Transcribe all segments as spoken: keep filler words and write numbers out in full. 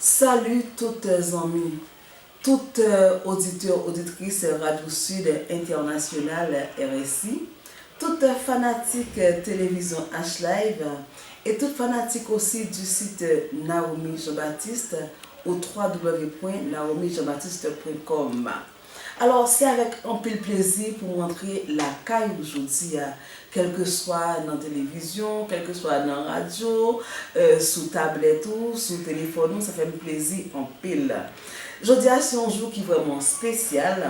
Salut tout zanmi, tout euh, auditeur, auditrice Radio Sud International, R S I, tout fanatik euh, télévision H Live et tout fanatik aussi du site Naomi Jean-Baptiste au trois W point naomi jean baptiste point com. Alors, c'est avec un pile plaisir pour montrer la caille aujourd'hui, hein, quel que soit dans la télévision, quel que soit dans la radio, euh, sous tablette ou sous téléphone, ça fait un plaisir en pile. Aujourd'hui, c'est un jour qui est vraiment spécial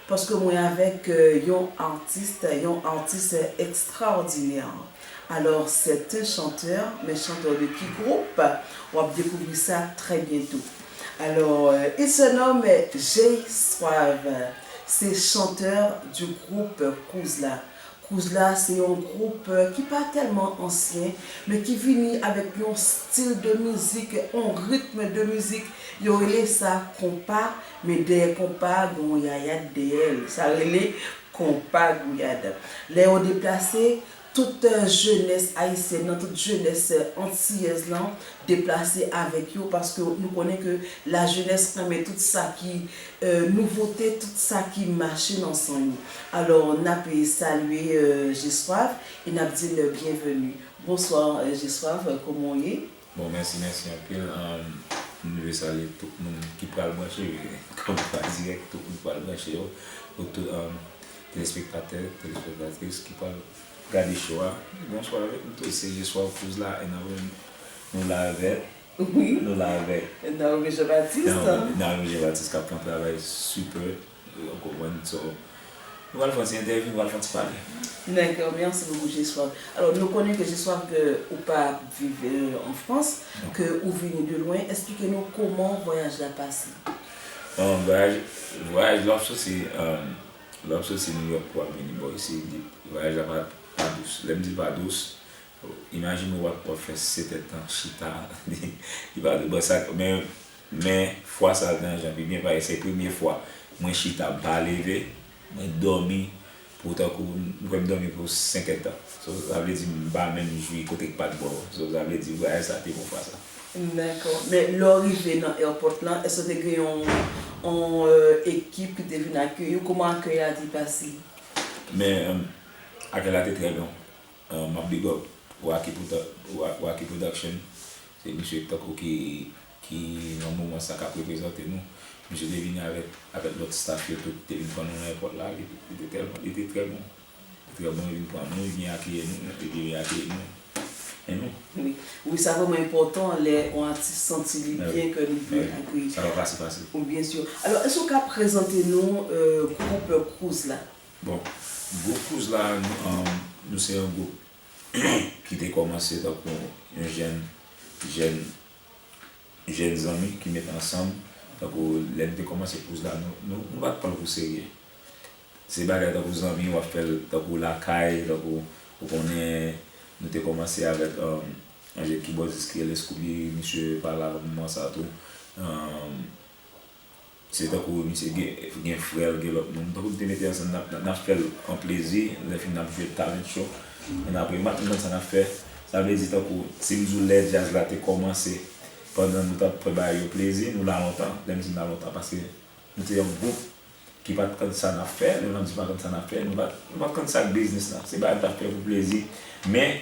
parce que moi avec euh, un artiste, un artiste extraordinaire. Alors, c'est un chanteur, mais chanteur de qui groupe? On va découvrir ça très bientôt. Alors, euh, il se nomme Jay Suave. C'est chanteur du groupe Kouzla. Kouzla, se yon gwoup ki pa tèlman ansyen, men ki vini avèk yon stil de mizik, yon ritm de mizik, yo rele sa konpa, men dèyè konpa, gen yon yayad dèyè l. Sa rele konpa gouyad. Lè yo deplase, tout jenès ayisyèn nan, tout jenès antiyèz lan deplase avèk yo, paske nou konnen ke lajenès renmen tout sa ki nouvote, tout sa ki mache nan san yo. Alò, n ap salye Jeswav e n ap di l byenveni. Bonswa Jeswav, kòman w ye? Bon, mèsi, mèsi anpil. M vle salye tout moun ki pral branche, kòm pa dirèk, tout moun ki pral branche yo, ou tout telespektatè, telespektatris ki pral gade show a. Bonswa avèk nou tout, se Jeswav Kouzla, e nou la avèk Wi. Nou la avèk Naomi Jean Baptiste. Naomi Jean Baptiste k ap fè yon travay sipè, ou konprann, so nou pral fè yon ti entèvyou, nou pral fè yon ti pale. Dakò, mèsi bokou Jeswav. Alò, nou konnen ke Jeswav ke ou pa ap viv an Frans, ke ou vini de lwen. Esplike nou kòman vwayaj la pase. Bon, vwayaj, vwayaj lè w ap soti, lè w ap soti Nouyòk pou w ap vini bò isi, vwayaj la pa, pa dous. Lè m di l pa dous, Imajine w ap, w ap fè sèt èdtan chita. Li pa bon sa, men, men fwa sa l te nan jan pi byen, paske se premye fwa mwen chita, m pa leve, mwen dòmi pou tankou, m kwè m dòmi pou senk èdtan. So, sa vle di m pa menm jwi kote k pa t bò. So, sa vle di vwayaj sa te bon fwa sa. Dakò. Men lè w rive nan airport lan, èske te gen yon, yon ekip ki te vin akeyi w? Kòman akèy la te pase? Men, akèy la te trè bon. M ap big up Wacky Produ-, Wa-, Wacky Production. Se misye tankou ki, ki nan moman sa k ap reprezante nou. Misye te vini avèk, avèk lòt staff yo tout, te vin pran nou nan airport la. Li, li te tèlman, li te trè bon. Li te trè bon, li vin pran nou, li vin akeyi nou, li vin akeyi nou. E nou? Wi. Wi, sa vrèman enpòtan lè yon atis santi li byen, ke li byen akeyi. Sa pa fasil, fasil. Wi, byen si. Alò, èske w ka prezante nou gwoup Kouzla? Bon, gwoup Kouzla, nou, nou se yon gwoup ki te kòmanse tankou yon jèn, jèn, jèn zanmi ki mete ansanm. Tankou lè n te kòmanse Kouzla, nou, nou, nou pa t pran l pou serye. Se bagay tankou zanmi, w ap fè l tankou lakay, tankou ou konnen, nou te kòmanse avèk yon jèn kibòdis ki rele Scooby, misye pa la nan moman sa tou. Se tankou misye gen, gen frè l, gen lòt moun. Tankou nou te mete ansanm, n ap, n ap fè l an plezi, lè fini n ap jwe talent show. Ann apre, m pa t konn sa n ap fè. Sa vle di tankou, si m di w lè djaz la te kòmanse, pandan nou t ap fè bagay yo plezi, nou la lontan. Lè m di n la lontan, paske nou te yon gwoup ki pa t konn sa n ap fè. Lè m ap di pa konn sa n ap fè, nou pa, nou pa t konn sa k biznis la. Se bagay n t ap fè pou plezi. Men,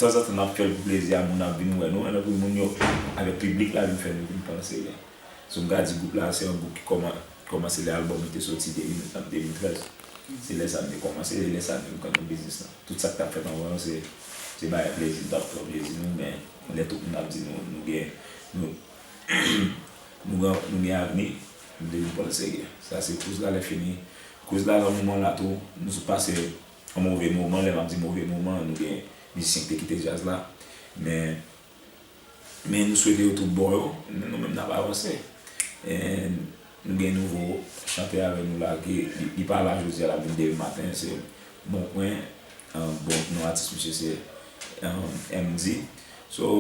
tanzantan n ap fè l pou plezi a, moun ap vin wè nou, epi moun yo, avèk piblik la vin fè nou vin pran serye. So m ka di gwoup la, se yon gwoup ki kòman-, kòmanse lè albòm li te soti de mil, de mil trèz. Se lè sa n te kòmanse, e lè sa n te konn biznis lan. Tout sa k t ap fèt anvan yo, se, se bagay plezi, n t ap pran plezi nou, men lè tout moun ap di nou, nou gen, nou, nou gen, nou gen avni, nou te vin pran l serye. Sa se Kouzla lè fini. Kouzla nan moman la tou, nou sot pase yon move moman, lè m ap di move moman, nou gen mizisyen ki te kite djaz la, men, men nou swete yo tout bon yo, men nou menm n ap avanse. E nou gen nouvo chantè avè nou la, ki, li, li pa la jodi a, l ap vin demen maten, se Bon Kwen, bon, non atis misye se M D. So,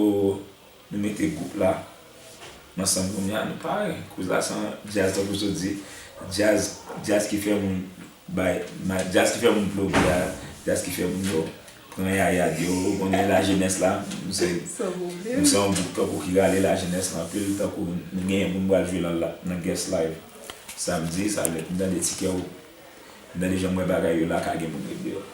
nou mete gwoup la ansanm kounye a, nou pare. Kouz la se yon djaz, tankou w di, djaz, djaz ki fè moun bay, ma-, djaz ki fè moun ploge a, djaz ki fè moun yo pran yayad yo, ou konnen lajenès la, m se, m se yon gwoup tankou ki rale lajenès la anpil, tankou nou genyen pou n pral jwe nan, nan Guest Live samdi, sa vle m tande tikè yo, m tande jan m wè bagay yo la, ka gen moun ret deyò.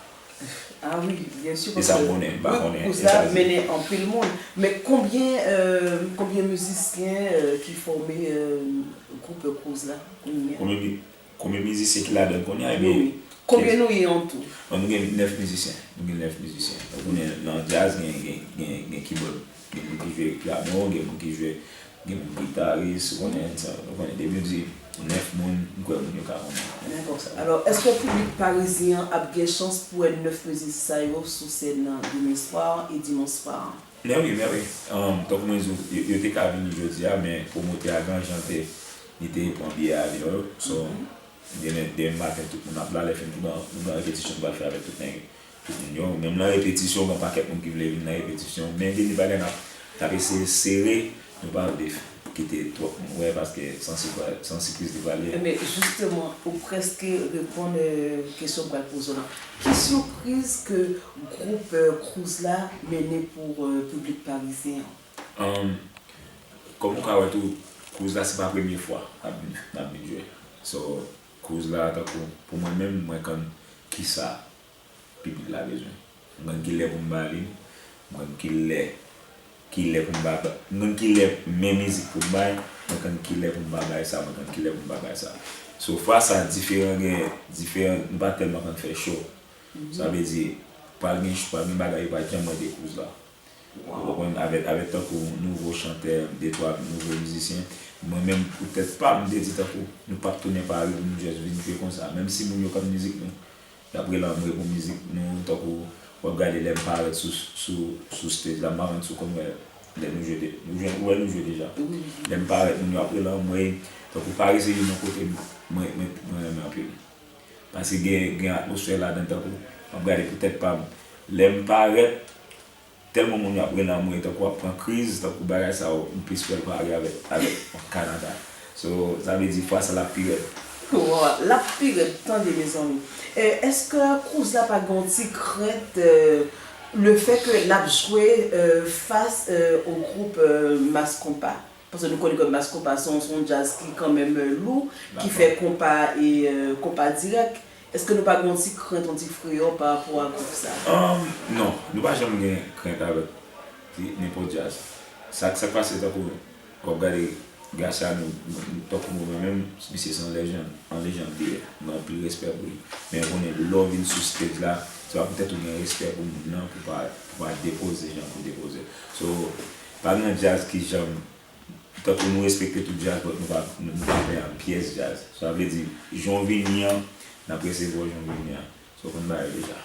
Ah wi, byen si. E sa m konnen, m pa konnen. Kouz la mennen anpil moun. Men konbyen, euh, konbyen mizisyen euh, ki fòme euh, gwoup Kouz la kounye a? Konbyen, konbyen mizisyen ki ladan l kounye a? Ebyen, Konbyen nou ye an tou? Bon, nou gen nèf mizisyen. Nou gen nèf mizisyen. Ou konnen nan djaz gen, gen, gen, gen kibòd. Gen moun ki jwe pyano, gen moun ki jwe, gen moun gitaris, ou konnen sa. Ou konnen depi w di nèf moun, m kwè moun yo ka konnen. Dakò. Alò, èske piblik parizyen an ap gen chans pou wè nèf mizisyen sa yo sou sèn nan demen swa e dimanch swa? Mè wi, mè wi. Um, tankou mwen di w, yo, yo te ka vini jodi a, men pwomotè a gen jan te, li te pran biyè avyon yo. So, demen, demen maten, tout moun ap la, lè fini, nou gen, nou gen repetisyon nou pral fè avèk tout nèg, tout moun yo. Menm nan repetisyon, gen pakèt moun ki vle vin nan repetisyon, men gen de bagay n ap, n ap eseye sere, nou pa vle kite twòp moun wè, paske san sipriz, san sipriz li pral ye. Men jisteman, ou prèske reponn euh, kesyon m pral poze w lan. Ki sipriz ke gwoup euh, Kouz la mennen pou euh, piblik parizyen an? Um, kòm ou ka wè tou, Kouz la se pa premye fwa n ap vin, n ap vin jwe. So, Kouz la, tankou, pou mwen menm, mwen konn kisa piblik la bezwen. Mwen konn ki lè pou m ba li, mwen konn ki lè, ki lè pou m ba, mwen konn ki lè men mizik pou m bay, mwen konn ki lè pou m pa bay sa, mwen konn ki lè pou m pa bay sa. So, fwa sa, diferan gen, diferan, nou pa tèlman konn fè cho. Sa vle di, pral gen, pral gen bagay yo pa t janm wè de Kouz la. Ou konprann, avèk, avèk tankou nouvo chantè, de twa nouvo mizisyen, mwen menm, pou tèt pa m, m te di tankou, nou p ap tounen Pari pou nou just vin jwe konsa. Menm si moun yo konn mizik nou, y ap rele anmwe pou mizik nou, tankou, w ap gade lè m parèt sou, sou, sou stage la, m pa konn si w konn wè lè nou jwe, nou jwe, ou wè nou jwe deja. Lè m parèt, moun yo ap rele anmwe, tankou Pari se youn nan kote m, mwen, mwen, mwen renmen anpil. Paske gen, gen atmosfè ladan tankou, m ap gade pou tèt pa m. Lè m parèt, tèlman moun yo ap rele anmwe, tankou ap pran kriz, tankou bagay sa yo, m plis wè l pare avèk, avèk Kanada. So, sa vle di fwa sa l ap pi rèd. Wow, l ap pi rèd, tande mezanmi. Euh, èske Kouz la pa gen yon ti krent euh, le fè ke l ap jwe euh, fas euh, o gwoup euh, Mass Konpa? Paske nou konnen ke Mass Konpa se yon, se yon djaz ki kanmenm euh, lou, ki fè konpa e euh, konpa dirèk. Èske nou pa gen yon ti krent, yon ti freyè pa rapò a gwoup sa? Um, non, nou pa janm gen krent avèk nenpòt djaz. Sa, sa k pase tankou w ap gade Graciano, tankou mwen menm, misye se yon lejand, yon lejand deyè. Mwen gen anpil respè pou li. Men ou konnen lè w vin sou stage la, se pa poutèt ou gen respè pou moun nan pou pa, pou pa depoze jan pou depoze. So, pa gen djaz ki janm Tankou nou respekte tout djaz, but nou pa, nou pa fè yon pyès djaz. Sa vle di, jan w vini an, n ap resevwa w jan w vini an. So, w konn bagay yo deja.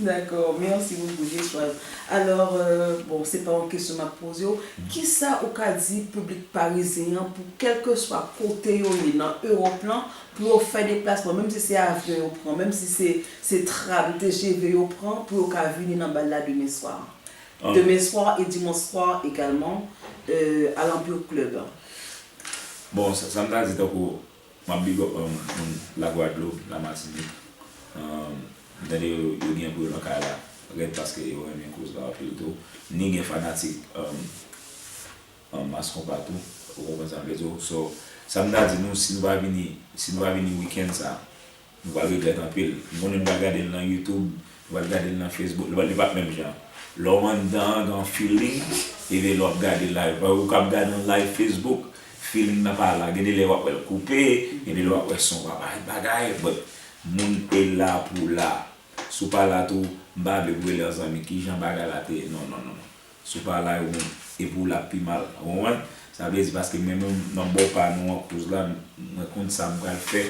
Dakò, mèsi bokou, Jeswaz. Alò, euh, bon, se pa yon kesyon m ap poze w. Kisa ou ka di piblik parizyen an pou kèlkeswa kote yo ye nan Ewòp lan, pou yo fè deplasman, menm si se avyon yo pran, menm si se, se tram, T G V yo pran, pou yo ka vini nan bal la demen swa? Demen swa e dimanch swa egalman, euh, a L'Empire Club. Bon, sa, sa m ta di tankou, m ap big up um, moun Lagwadloup, Lamatinik. Um, m tande yo, yo gen pou yo nan kay la, rèd paske yo renmen kouz la anpil tou. Ni gen fanatik um, um, Mass Konpa tou, ou konprann sa m vle di w. So, sa m ta di nou, si nou pa vini, si nou pa vini wikenn sa, Nou pral regrèt anpil. M konnen nou pral gade l nan YouTube, nou pral gade l nan Facebook, li pa, li p ap menm jan. Lè w anndan an, gen yon feeling, epi lè w ap gade live. Paske ou kab gade yon live Facebook, feeling nan pa la. Gen de lè w ap wè l koupe, gen de lè w ap wè son pa parèt bagay, but moun e la pou la. Si w pa la tou, m pa vle pou rele yon zanmi kijan bagay la te ye. Non, non, non, non. Si w pa la, yo menm, e pou w l ap pi mal. Ou konprann? Sa vle di, paske mwen menm, nan bò pa nou an kouz la, mwen konn sa m pral fè.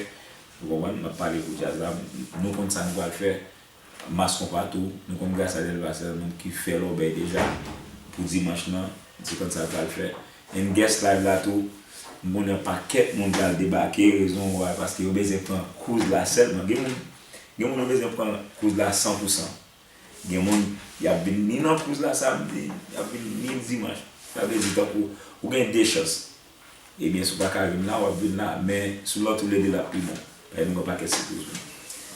Ou konprann? M ap pale pou djaz la. Nou konn sa nou pral fè. Mass Konpa tou, nou konn Gracia Delva se yon moun ki fè lòbèy deja pou dimanch lan. Li konn sa l pral fè. And Guest Live la tou, m konnen yon pakèt moun pral debake, rezon w a, paske yo bezwen pran kouz la sèlman. Gen moun, gen moun yo bezwen pran kouz la san pou san. Gen moun, y ap vin ni nan kouz la samdi, y ap vin ni dimanch. Sa vle di tankou ou gen de chans. Ebyen, si w pa ka vin la, w ap vin la, men sou lòt toulede l ap pi bon. Paske nou gen yon pakèt sipriz pou nou.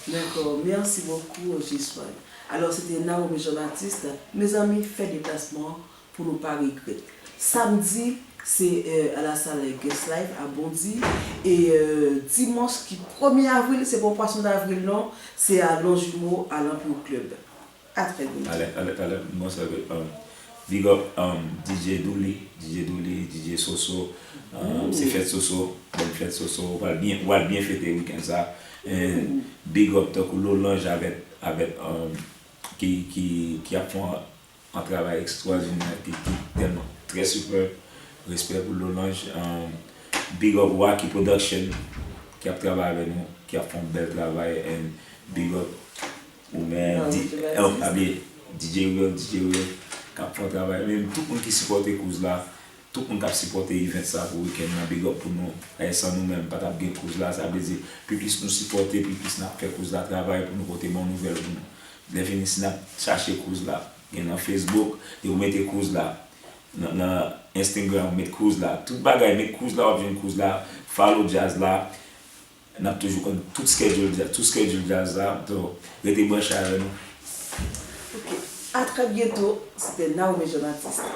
Dakò, mèsi bokou, Jeswaz. Alò, se te Naomi Jean-Baptiste. Mezanmi, fè deplasman an pou nou pa regrèt. Samdi, se euh, à la salle Guest Life à Bondy. E euh, dimanch ki premye avril, se pa pwason davril non, se a Longjumeau, à l'Empire Club. A trè byento. Talè, talè, talè, m panse ke um, big up um, D J Douli, D J Douli, D J Soso. Um, se fèt Soso, bèl fèt Soso. W pral byen, w pral byen fete wikenn sa. And big up tankou Lolange avèk, avèk um, ki, ki, ki ap fè yon, yon travay ekstwòdinè, ki, ki tèlman trè sipè. Respè pou Lolange. Um, big up Wacky Production ki ap travay avèk nou, ki ap fè yon bèl travay. And big up ou menm, D J Will, D J Will, k ap fè yon travay. Men tout moun ki sipòte kouz la, tout moun k ap sipòte event sa pou wikenn nan, big up pou nou. Paske san nou menm, pa t ap gen kouz la. Sa vle di, pi plis nou sipòte, pi plis n ap fè kouz la travay pou nou pote bon nouvèl pou nou. Lè fini, si n ap chache kouz la, gen nan Facebook, e ou mete kouz la. Nan, nan Instagram, ou met kouz la. Tout bagay, met kouz la, w ap jwenn kouz la. Follow djaz la. N ap toujou konn tout schedule djaz, tout schedule djaz la. So, rete branche avè nou. Ok. A trè byento, se te Naomi Jean-Baptiste.